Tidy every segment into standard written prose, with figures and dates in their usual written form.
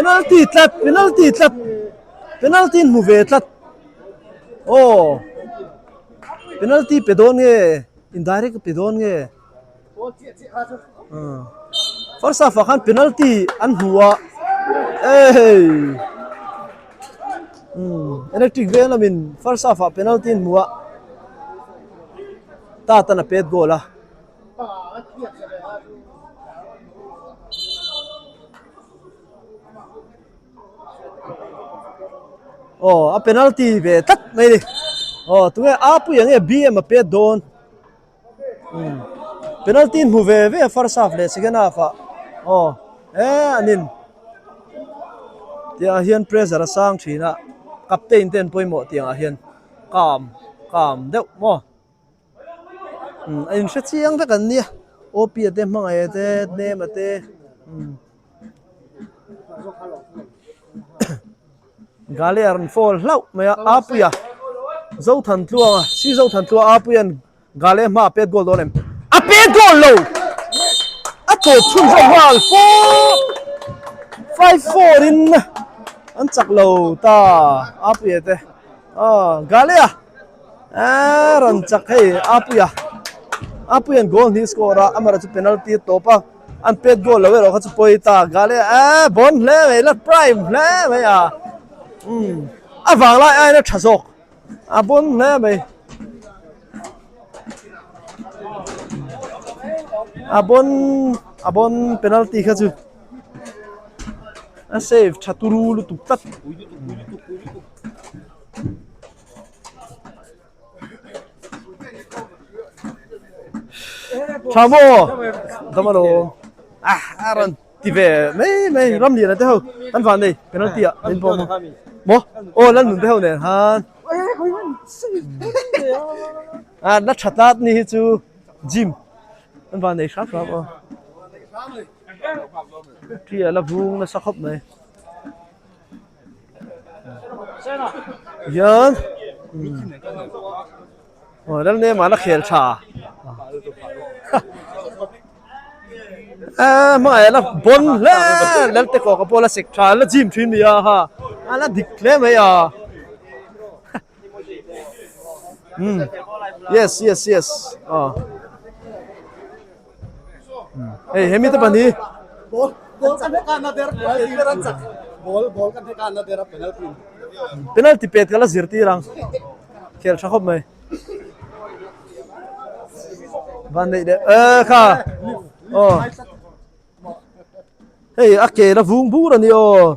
Penalty tlat, penalty tlat. Penalty in hmu ve tlat. Aw. Penalty pe dawn nge? Indirect pe dawn nge? First half ah khan penalty an hmu a. Hey. Electric veng lamin first half ah penalty an hmu a. Tatan a pet goal a. Aw a penalty ve tlat mai a ni aw tunge a pui ang nge BM a pet dawn umm penalty hmu ve ve a first half leh second half ah aw he an in tiang ah hian pressure a sang thin a captain te an pawimawh tiang ah hian calm calm deuh maw. Umm a inhre chiang vek an nia OP a te hmangaih a te hnem a te umm Gale a rawn fall hlauh mai a Apuia Zothantluanga si Zothantluanga Apuia'n Gale hma a pet goal dawn em a pet goal lo a tawp chhun zawk nghal four 5-4 in an chak lo ta Apuia te aw Gale a. Eee rawn chak hei Apuia Apuia'n goal hnih score a amaherawh chu penalty a tawp a an pet goal lo erawh kha chu pawi ta Gale eee bawn hle mai la prime hle mai a umm a vang lai aiin a tha zawk a bawn hle mai a bawn a bawn penalty kha chu a save tha turu lutuk tlat. Tha maw dam alo ah a rawn ti ve mai mai ram lian te ho an van nei penalty ah min pawm a maw aw lan nun te ho nen han a la tha tlat ni hi chu gym an van nei hram hram aw thi a la vung nasa khawp mai. Hian aw Lalnema la khel tha eee hmangaih la bawn hle Lalte kawka pawh la sek tha la gym thin nia ha a la dik hle mai a umm yes yes yes aw. Hei hemi te pahnih Ball ball kan hek na der penalty der an chak ball ball kan hek na der a penalty penalty pet ka la zirtir ang khel tha khawp mai van neih leh e kha aw Hei a ke la vung bur a ni aw.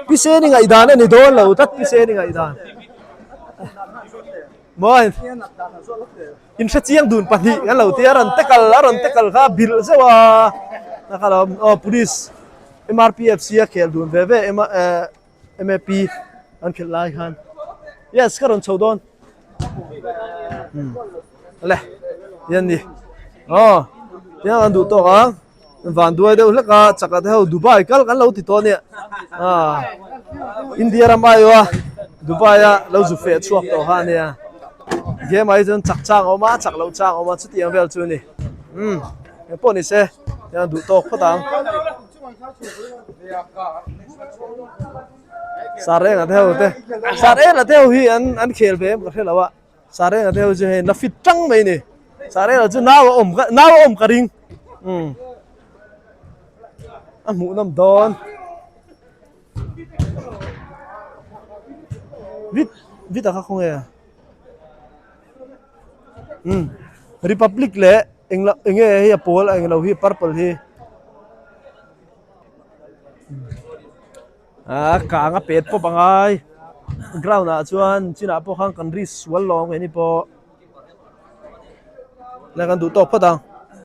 Pise ni ngaihdan a ni dawn lo tlat pise ni ngaihdan. Maw in hre chiang dun pahnih kan lo tia a rawn tackle a rawn tackle kha bilh zeuh a. A kha lo aw police MRPFC a khel dun ve ve MAP an khelh lai khan. Yes ka rawn chho dawn. Le hian ni aw tiang an duh tawk ang van duai deuh hlek a chak te ho Dubai kal kan lo ti tawh ania ah India ram ai aw a Dubai a lo zu feh chhuak tawh kha ania game ah hi chuan chak chang a awm a chak loh chang a awm a chutiang vel chu a ni umm engpawh ni se tiang an duh tawk phawt ang. Sarenga te ho te Sarenga te ho hi an an khel ve em ka hre lo a Sarenga te ho chu hei na fit tang mai ni Sarenga chu nau a awm ka nau a awm ka ring um a hmuh nawm dawn vit vit a kha khawnge a um Republic leh englo enge hei a pawl englo hi purple hi. Ah kang a pet pawp angai ground ah chuan chinah pawh khan kan ri sual lo ang keini pawh la kan duh tawk phawt ang.